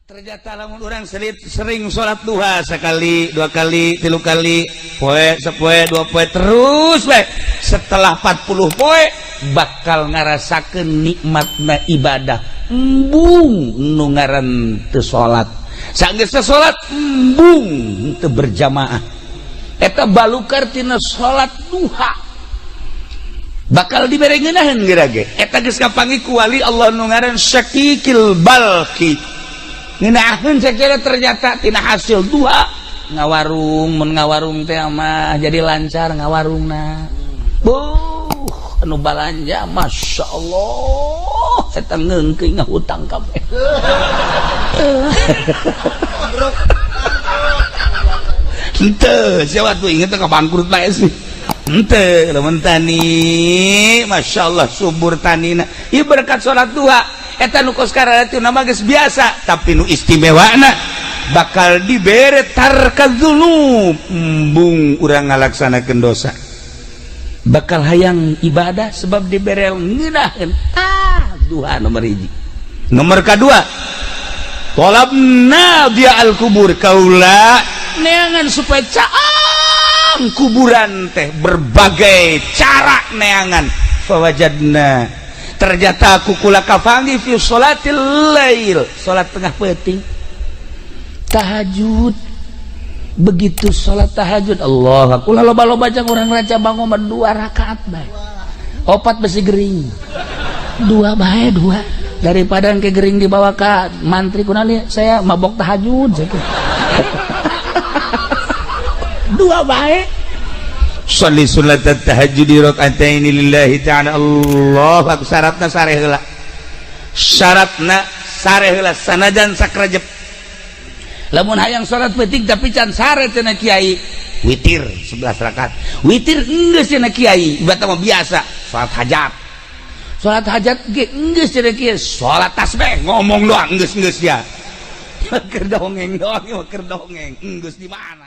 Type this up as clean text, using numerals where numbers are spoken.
Ternyata lamun orang sering sholat duha sekali, dua kali, tilu kali, poe, sepoe, dua poe, terus we. Setelah 40 poe bakal ngarasakeun nikmatna ibadah. Embung nu ngaran teu salat. Sanggeus salat embung teu berjamaah. Eta balukar tina salat duha. Bakal dibere ngeunaheun geura ge. Eta geus kapanggih ku wali Allah nu ngaran Syakikil Balki. Ngeunaheun sakira ternyata tina hasil duha ngawarung, mun ngawarung teh mah jadi lancar ngawarungna. Buh, anu balanja Masya Allah, eta ngeungkeun ngahutang kabeh. Henteu, siapa tuh inget ka bangkrut bae sih. Henteu, lamun tani, Masya Allah subur tanina. Ieu berkat salat duha. Eta nu kos kararitu nama geus biasa, tapi nu istimewana bakal dibere tarka dzunub, embung urang ngalaksanakeun dosa. Bakal hayang ibadah sebab dibere ngeunaheun. Tah, duha nomor hiji. Nomor kadua, tolabna dia al kubur, kaula neangan supaya caang kuburan teh berbagai cara neangan. Fawajadna, ternyata aku kula kapanggih fi sholatil lail, salat tengah peuting, tahajud. Begitu salat tahajud, Allah, kula loba-loba jang urang raja bangun mah dua rakaat bae, opat besi gering, dua bae, dua, daripada ke gering dibawa ke mantri kunali saya mabok tahajud saya. Dua bae. Sholli sunat tahajud rakaataini lillahi ta'ala. Allah akbar. Syaratna sare heula, syaratna sare heula, sanajan sakrejep. Lamun hayang salat peuting tapi can sare cenah kiai, witir 11 rakaat. Witir geus cenah kiai, ibarat mah biasa salat hajat. Salat hajat ge geus cenah kiai, salat tasbih ngomong doang geus, geus ya. Keur dongeng doang, keur dongeng geus di mana.